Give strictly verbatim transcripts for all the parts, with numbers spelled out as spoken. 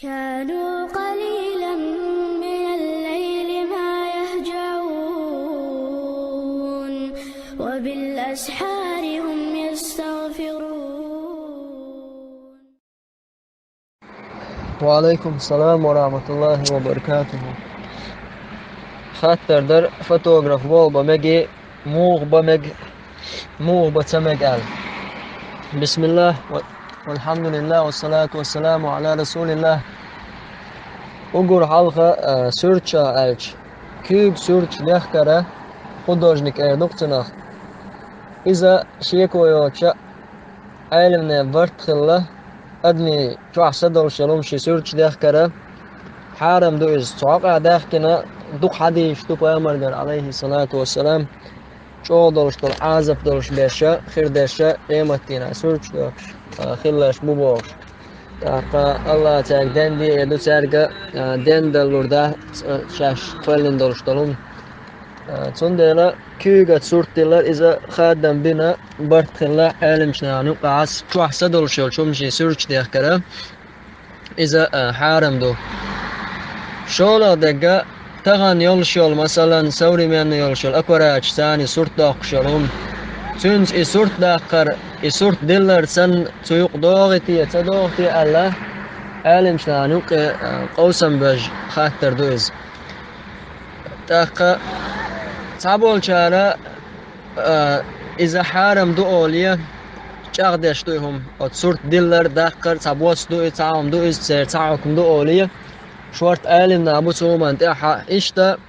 كانوا قليلا من الليل ما يهجعون، وبالأسحار هم يستغفرون. وعليكم السلام ورحمة الله وبركاته. Хаттар дар: фотограф вол ба меги, мугъ ба мег, мугъ ба ца мег ал. بسم الله و-، والحمد لله والصلاة والسلام على رسول الله. Угур хьалха, а, суьрташ аьлча, куьйга суьрташ дехкара художник эр ду-кх цунах. Иза шеко йоцуша Ӏелимнен барт хилла, адамийн чохь са долуш йолу хӀума шен суьрташ дехкара хьарам ду иза. Цу хьокъехь даьхкина дукха хьадисаш ду пайхамаргара, Ӏалайхиссалату вассалам, чӀогӀа долуш долу Ӏазап долуш берш а, хир дерш а къематдийнахь суьрташ доьхуш, а, хилларш бу бохуш. ТӀаккха АллахӀа цаьрга денде а ду, цаьрга, а, дендалур дац, а, шаьш кхоьллина долуш долу хӀума. А, цундела куьйга суьрт диллар иза хадам бина барт хилла Ӏелимчу нахана юкъахь, чохь са долуш йолчу хӀуманийн суьрташ дехкара, иза, а, хьарам ду. ШолгӀа дерг, тахана йолуш йолу, масалан, современный йолуш йолу аппараташ, царна и суьрт доккхуш йолу хӀума. Цуьнца и суьрт даккхар, и суьрт диллар санна, цу юкъа догӀий те, ца догӀий те аьлла, Ӏелимчу нахана юккъе, а, къовсам беш хаттар ду иза. ТӀаккха цхьаболчара, а, иза хьарам ду олий, чӀагӀдеш ду и хӀума. Оцу суьрт диллар, даккхар цхьа бос ду и, цхьа хӀума ду иза, церан цхьа хьукам ду олий, шорта Ӏелимнах бу цу хӀуманна тӀехь. Иштта,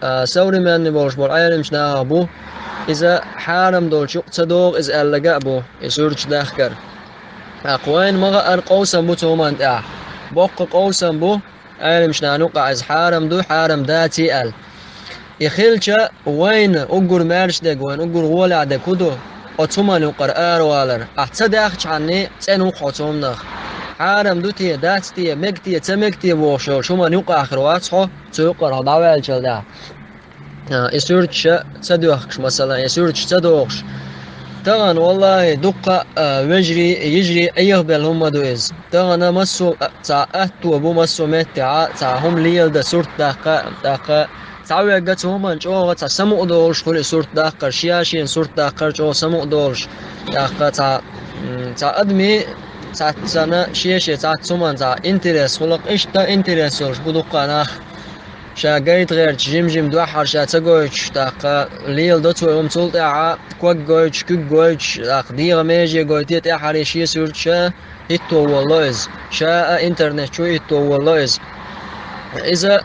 а, современный болуш болу Ӏелимчу нахах бу, иза хьарам долчу юкъа ца догӀу иза аьлларг а бу, и суьрташ дахкар. ТӀаккха вайна ма хаара, къовсам бу цу хӀуманна тӀехь. Боккха къовсам бу, Ӏелимчу нахана юкъахь иза хьарам ду, хьарам даций аьлла. И хилча, вайна уггар маьрша дерг, вайна уггар гӀолехь дерг хӀун ду? Оцу хӀуманна юкъара аравалар. Ахь ца даьхчахьана, цӀена ву-кх хьо цу хӀуманах. Хьарам ду те, дац те, мега те, ца мега те бохуш йолчу хӀуманна юкъахь хир вац хьо, цу юкъара хьо дӀаваьллачул тӀаьхьа. А, и суьрташ ца доьхкуш, масалан, и суьрташ ца дохуш. Тахана, валлахӀи, дуккха а, а, вежарий, йижарий Ӏехабелла хӀума ду иза. Тахана массо а, цхьа атто бу массо а меттехь, цхьа хӀума леладан, суьрт даккха, тӀаккха цхьаверг цу хӀуманна чӀогӀа цхьа самукъадолуш хуьлу и суьрт даккхар, шен-шена суьрт даккхар чӀогӀа самукъадолуш. ТӀаккха цхьа, м, цхьа адамийн цхьаццанна шен-шен цхьацца хӀуманна цхьа интерес хуьлу-кх, иштта интерес йолуш бу дуккха а нах. Ша гайта гӀерташ жим-жим дуьххьара ша ца гойтуш, тӀаккха леладо цо и хӀума, цул тӀаьхьа ког гойтуш, куьг гойтуш, тӀаккха дегӀан меже гойтий, тӀаьххьара шен суьрташ а хӀитто волало иза. Ша а интернет чу хӀитто волало иза. Иза,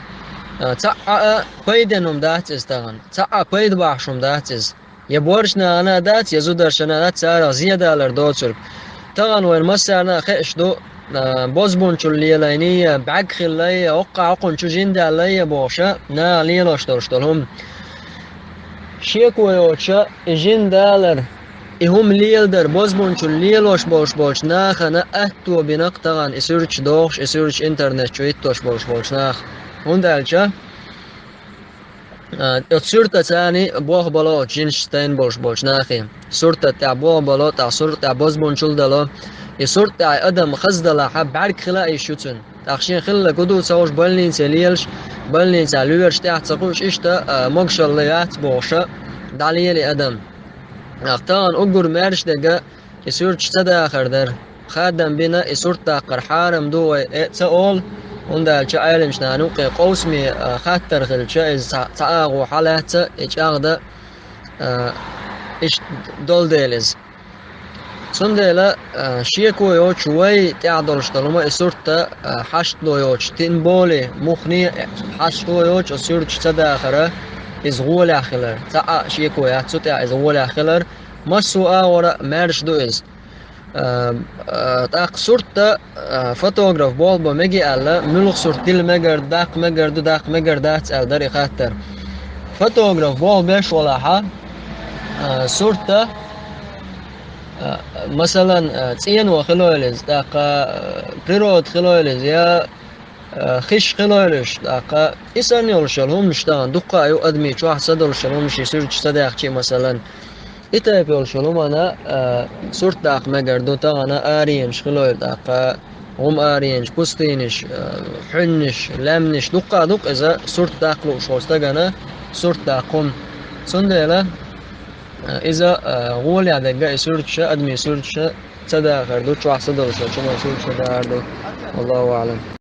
а, цхьа а пайденна хӀума дац иза тахана, цхьа а пайда бахьаш хӀума дац иза. Я боьрша нахана а дац, я зударшна а дац, царах зен далар доцург. Тахана вайна массарна а хууш ду, а, бозбунчалла лелайний, я бӀаьрг хиллий, я хӀокху хӀокхунна чу жин даьллий, я бохуш а, наха лелош долуш долу хӀума. Шеко йоцуш а, и жин далар, и хӀума леладар бозбунчалла лелош болуш болчу нахана атто бина-кх тахана и суьрташ дохуш, и суьрташ интернет чу хӀиттош болуш болчу наха. ХӀунда аьлча, а, оцу суьртаца царна болх бало оцу жинашца тайна болуш болчу нахе. Суьртаца тӀехь болх бало, тӀаккха суьртаца тӀехь бозбунчалла дало. И суьртаца тӀехь адам хаза далахь, бӀаьрг хила а йиш ю цуьнан. ТӀаккха шен хилларг хӀун ду, ца хууш больнице лелаш, больницехь лоьраш тӀехь ца кхуьуш, иштта, а, могушалла яц бохуш а, дӀалели адам. ТӀаккха тахана уггар маьрша дерг и суьрташ ца дахар дара. Хадам бина и суьрт даккхар хьарам ду вай, э, ца олу, хӀунда аьлча Ӏеламчу нахана юккъе къовсаме, а, хаттар хилча, иза цхьа, цхьа агӀо хьалаьцна, и чӀагӀдан, а, иштта долу дела иза. Цундела, а, шеко йоцуш вай тӀехь долуш долу хӀума и суьртта, а, хьашт ло йоцуш, тем более муххале а хьашт ло йоцуш, оцу суьрташ ца дахара, иза гӀолехь хилар. Цхьа а шеко яц цу тӀехь иза гӀолехь хилар. Массо а агӀора маьрша ду иза. А, а, тӀаккха суьртта, а, фотограф болх бан мега аьлла, муьлха суьрт дилла мегар ду, даккха мегар ду, даккха мегар дац аьлла дара и хаттар. Фотограф болх беш валахь, а, суьртта, а, масалан, а, цӀено хилойла иза, тӀаккха, а, природа хилойла иза, я а, хиш хилойла уьш, тӀаккха и санна йолуш йолу хӀуманаш тахана дуккха а ю, адамийн чохь ца долуш йолу хӀуманаш, и суьрташ ца даьхча а, масалан. И тайпа йолуш йолу хӀуманна, а, суьрт даккха мегар ду, тахана аренаш хилойла, тӀаккха гӀум аренаш, пустынеш, э, хьуьннаш, лаьмнаш, дуккха а ду-кх иза сурт даккха лууш волчу стагана сурт даккха хӀума. Цундела, э, иза, э, гӀолехь дерг а и суьрташ, адамийн суьрташ ца дахар ду, чохь са долуш, чуман суьрташ дахар ду. Аллаху аӀлам.